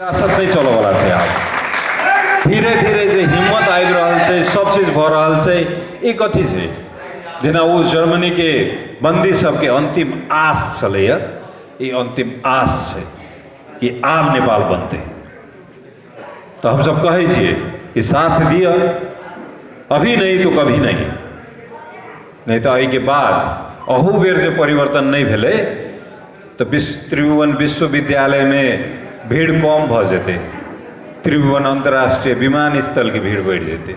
विरासत नहीं चलऽ वाला छै। आब धीरे धीरे जे हिम्मत आबि रहल छै, सब चीज भऽ रहल छै। ई कथी छै? जेना ओ जर्मनी के बंदी सबके अंतिम आस छलैया, ई अंतिम आस छै कि आब नेपाल बनतै। तऽ हमसब कहै छियै कि साथ दिअ, अभी नहीं तो कभी नहीं। नहीं तऽ एहिके बाद अहू बेर जे परिवर्तन नहि भेलै तऽ त्रिभुवन विश्वविद्यालयमे भीड़ कम भऽ जेतै, त्रिभुवन अंतर्राष्ट्रीय विमानस्थलके भीड़ बढ़ि जेतै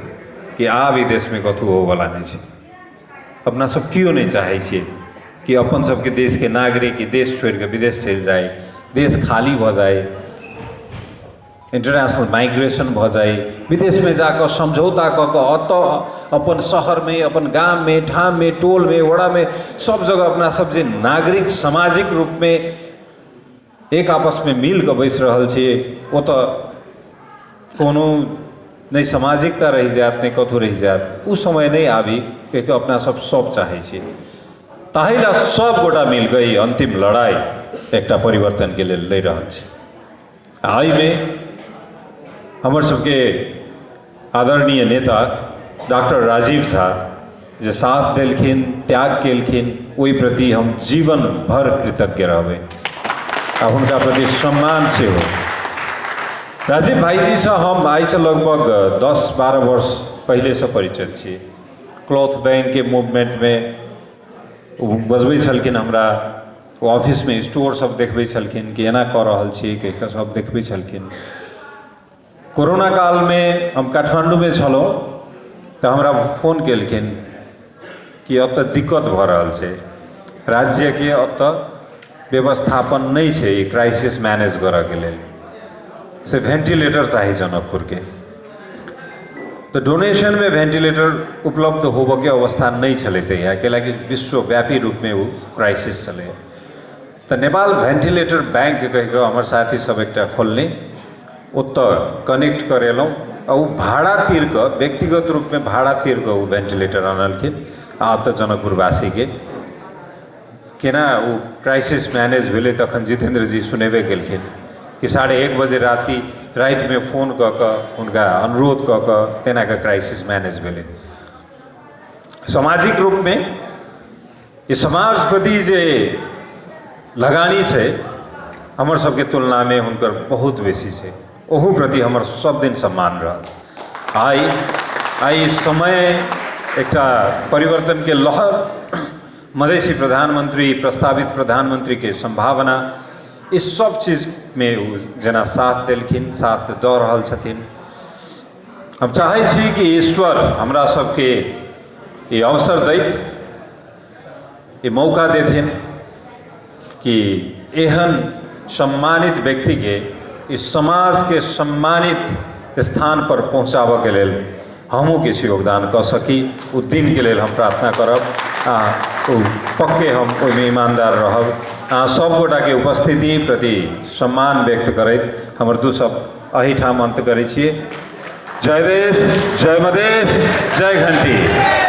कि आब ई देशमे कथू होवला नहि छै। अपना सब केओ नहि चाहै छियै कि अपन सबके देशके नागरिक देश छोड़िके विदेश चलि जाय, देश खाली भऽ जाय, इंटरनेशनल माइग्रेशन भऽ जाय, विदेशमे जाकऽ समझौता कऽ कऽ ओतऽ अपन शहरमे, अपन गाममे, ठाममे, टोलमे, वड़ामे सब जगह अपना सब जे नागरिक सामाजिक रूपमे एक आपसमे मिल कऽ बैसि रहल छी, ओतऽ कोनो नहि सामाजिकता रहि जायत, नहि कतहु रहि जायत। ओ समय नहि आबी कियाकि अपना सब सब चाहै छी। ताहि लए सब गोटा मिल कऽ ई अंतिम लड़ाई एकटा परिवर्तनके लेल लड़ि रहल छी। आ एहिमे हमर सबके आदरणीय नेता डॉक्टर राजीव झा जे साथ देलखिन, त्याग केलखिन, ओहि प्रति हम जीवन भर कृतज्ञ रहबै आ हुनका प्रति सम्मान सेहो। राजीव भाईजीसँ हम आइसँ लगभग 10-12 वर्ष पहिलेसँ परिचित छी। क्लॉथ बैंकके मूवमेंटमे ओ बजबै छलखिन हमरा, ओ ऑफिसमे स्टोर सब देखबै छलखिन कि एना कऽ रहल छी कहि कऽ सब देखबै छलखिन। कोरोना कालमे हम काठमाण्डूमे छलहुँ तऽ हमरा फोन केलखिन कि ओतऽ दिक्कत भऽ रहल छै, राज्यके ओतऽ व्यवस्थापन नहि छै ई क्राइसिस मैनेज करऽके लेल, से वेंटिलेटर चाही जनकपुरके। तऽ डोनेशनमे वेंटिलेटर उपलब्ध होबऽके अवस्था नहि छलै तहिया, कैलाकि विश्वव्यापी रूपमे ओ क्राइसिस छलै। तऽ नेपाल वेंटिलेटर बैंक कहि कऽ हमर साथी सब एकटा खोलने, ओतऽ कनेक्ट करेलहुँ आ ओ भाड़ा तीर कऽ, व्यक्तिगत रूपमे भाड़ा तीर कऽ ओ वेंटिलेटर आनलखिन। आ ओतऽ जनकपुरवासीके केना ओ क्राइसिस मैनेज भेलै तखन जितेंद्र जी सुनेबे केलखिन कि 1:30 बजे रातिमे फोन कऽ कऽ हुनका अनुरोध कऽ कऽ तेना कऽ क्राइसिस मैनेज भेलै। सामाजिक रूपमे ई समाज प्रति जे लगानी छै हमर सबके तुलनामे हुनकर बहुत बेसी छै, ओहू प्रति हमर सब दिन सम्मान रहल। आइ समय एकटा परिवर्तनके लहर, मधेसी प्रधानमंत्री, प्रस्तावित प्रधानमंत्री के संभावना, इस सब चीज में ओ जेना साथ देलखिन, साथ दऽ रहल छथिन। हम चाहै छी कि ईश्वर हमरा सबके ई अवसर दैत, ई मौका देथिन कि एहन सम्मानित व्यक्तिके इस समाजके सम्मानित स्थान पर पहुँचाबऽके लेल हमहूँ किछु योगदान कऽ सकी। ओ दिनके लेल हम प्रार्थना करब आ ओ पक्के हम ओहिमे ईमानदार रहब। अहाँ सब गोटाके उपस्थिति प्रति सम्मान व्यक्त करैत हमर दू शब्द एहिठाम अंत करै छी। जय देश, जय मधेश, जय घंटी।